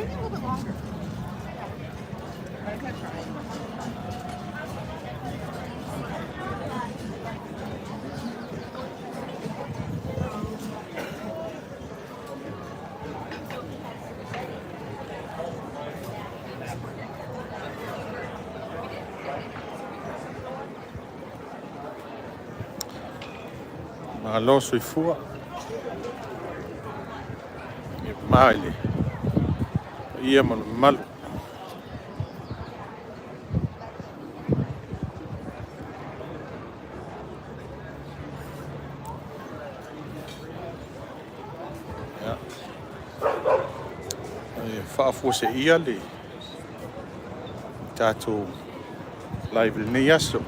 Maybe a little bit longer. I kept trying. Malo soifua e ma i le paia ma le mamalu. Ia, e faafuaseia le tatou live i lenei aso.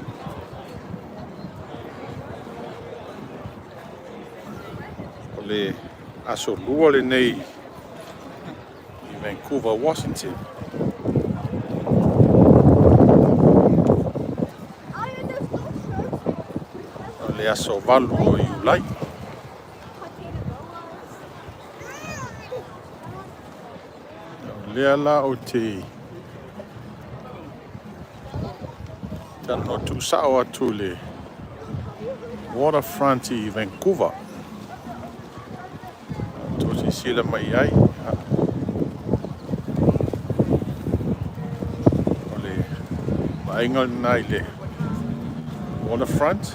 O le aso Lua lenei i Vancouver, Washington. O le aso 8 o Iulai. O lea la ou te talanoa tuusao atu i le waterfront i Vancouver. Outou silasila mai i ai. O le vaaiga lena i le waterfront.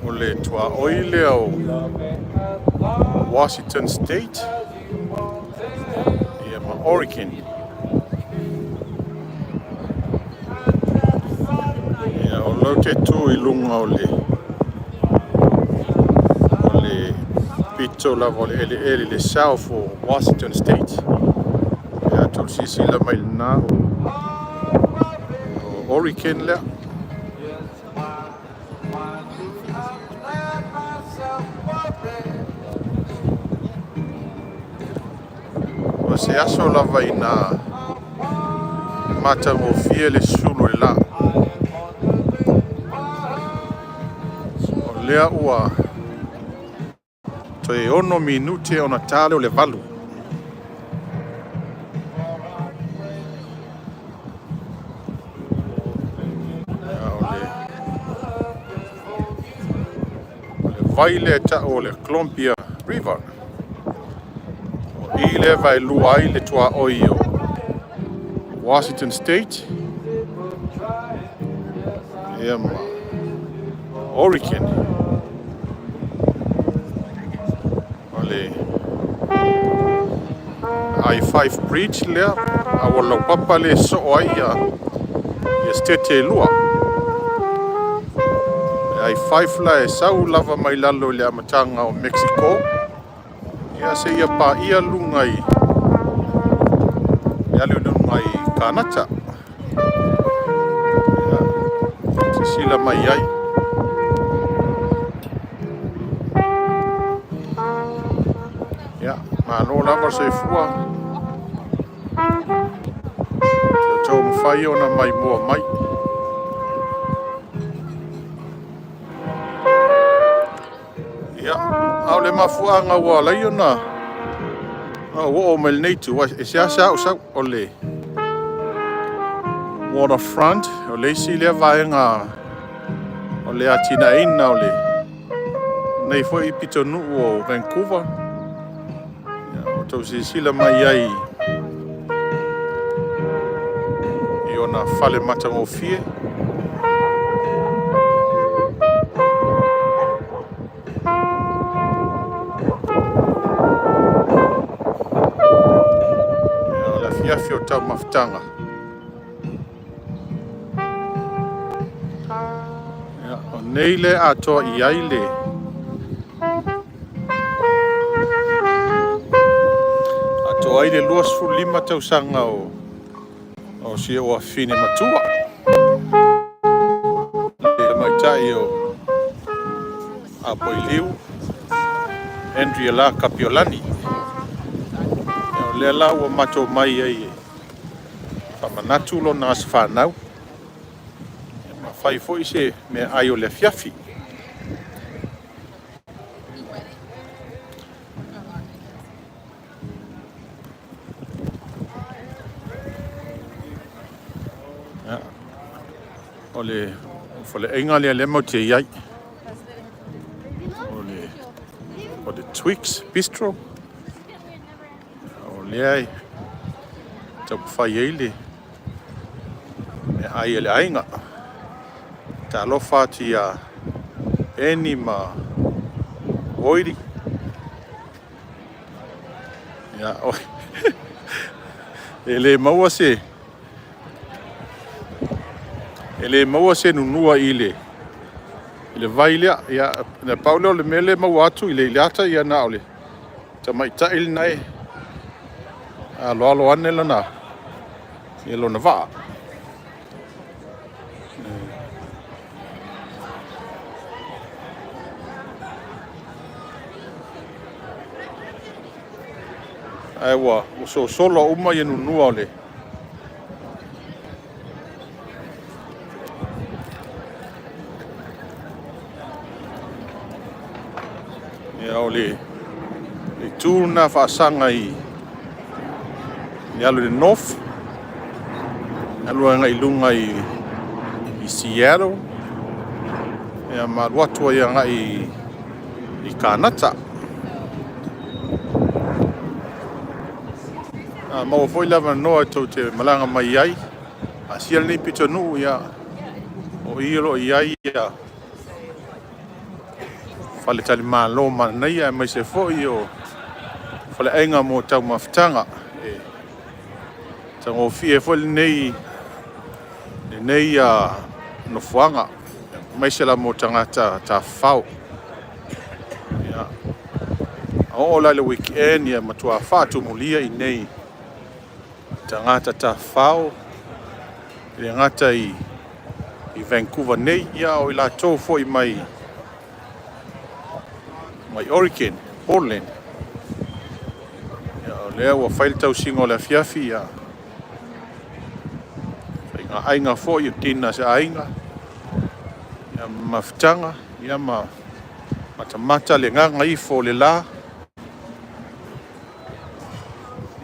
O le tuaoi lea o Washington State ia ma Oregon. Ia, o lea ou te tu i luga o le o le pito lava o le eleele i le south o Washington State. Ia, outou silasila mai lena o Oregon lea. O se aso lava ina e matagofie le sulu o le la. O lea ua toe 6 minute ona ta lea o le 8. O le vai lea e tau o le Columbia River. O i lea e vaelua ai le tuaoi o Washington State ia ma Oregon. O le I-5 Bridge lea, a ua laupapa lea e soo ai ia state e lua. Le I-5 la e sau lava mai lalo i le amataga o Mexico, ia seia paia luga i le alu i luga i Kanata. Ia, silasila mai ai. Ia, malo lava le soifua. Ia outou mafai ona maimoa mai. Ia, a o le mafuaaga ua ala ai ona ou oo mai lenei itu, e seasea ou sau, o le waterfront, o le isi lea vaega o le atinaeina o lenei foi pitonuu o Vancouver. Ia, ua outou silasila mai ai i ona fale matagofie. Ia, o le afiafi o taumafataga. Ia, o nei le atoa i ai le ai le 25 tausaga o o si ou afafine matua, le tamaitai o Apoiliu Andrea La Kapiolani. O lea la ua matou mai ai e faamanatu lona aso fanau, ma fai foi se meaai o le afiafi. O le faleaiga lea lea matou te i ai. O le Twix Bistro. O lea e taumafai ai le meaai a le aiga. Talofa atu ia Eni ma Oiri. Ia, e le maua se e le maua se nunua i le i le vai lea. Ia, na pau lea o le mea lea e maua atu i le ata, ia na o le tamaitai lena e aloalo ane lana ia lona vaa. Ae ua sosolo uma ia nunua o le Ia, o le itu lena faasaga i le alu i le north, alu agai i luga i Seattle, ia ma alu atu ai agai i Kanata. A maua foi le avanoa e tou te malaga mai ai, asia lenei pitonuu, ia, o i o lo o i ai ia faletalimalo manaia aemaise foi o faleaiga mo taumafataga. E taugofie foi lenei nofoaga, aemaise lava mo tagata tafafao. Ia, a oo la i le weekend, ia matua faatumulia i inei i tagata tafafao, e le gata i Vancouver nei, ia o i latou foi mai Oregon, Portland. Ia, o lea ua fai le tausiga o le afiafi, ia, faigaaiga foi o dina a se aiga, ia ma mafutaga, ia ma matamata le gagaifo o le la,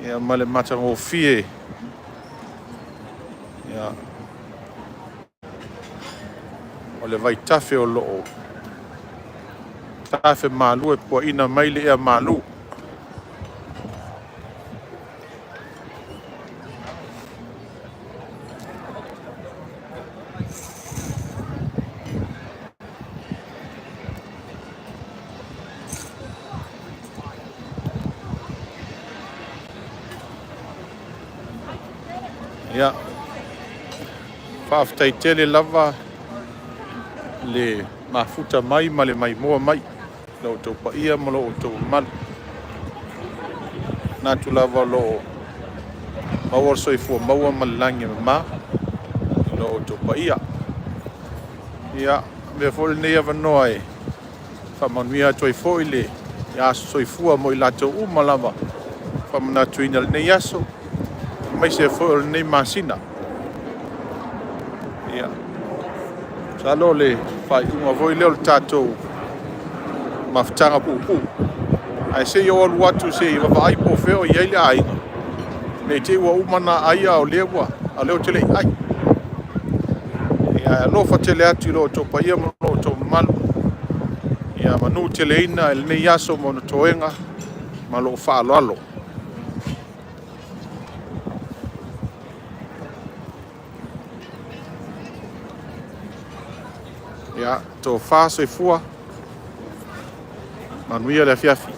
ia ma le matagofie, ia, o le vaitafe o lo o tafe malu e puaina mai le ea malu. Ia, faafetai tele lava le mafuta mai ma le maimoa mai lo outou paia ma lo outou mamalu. Manatu lava o lo o maua le soifua maua ma le lagi e mama i lo outou paia. Ia, avea foi lenei avanoa e faamanuia atu ai foi le aso soifua mo i latou uma lava faamanatuina lenei aso, aemaise foi o lenei masina. Ia, masalo o le faaiuga foi lea o le tatou mafutaga puupuu. Ae se i ou alu atu se i vaavaai po o fea o i ai le aiga. Ne i te i ua uma ona ai a o lea ou te le i ai. Ia, ae alofa tele atu i lo outou paia ma lo outou mamalu. Ia manuteleina i lenei aso ma ona toega ma lou faaaloalo. Ia, tofa soifua, manuia le afiafi.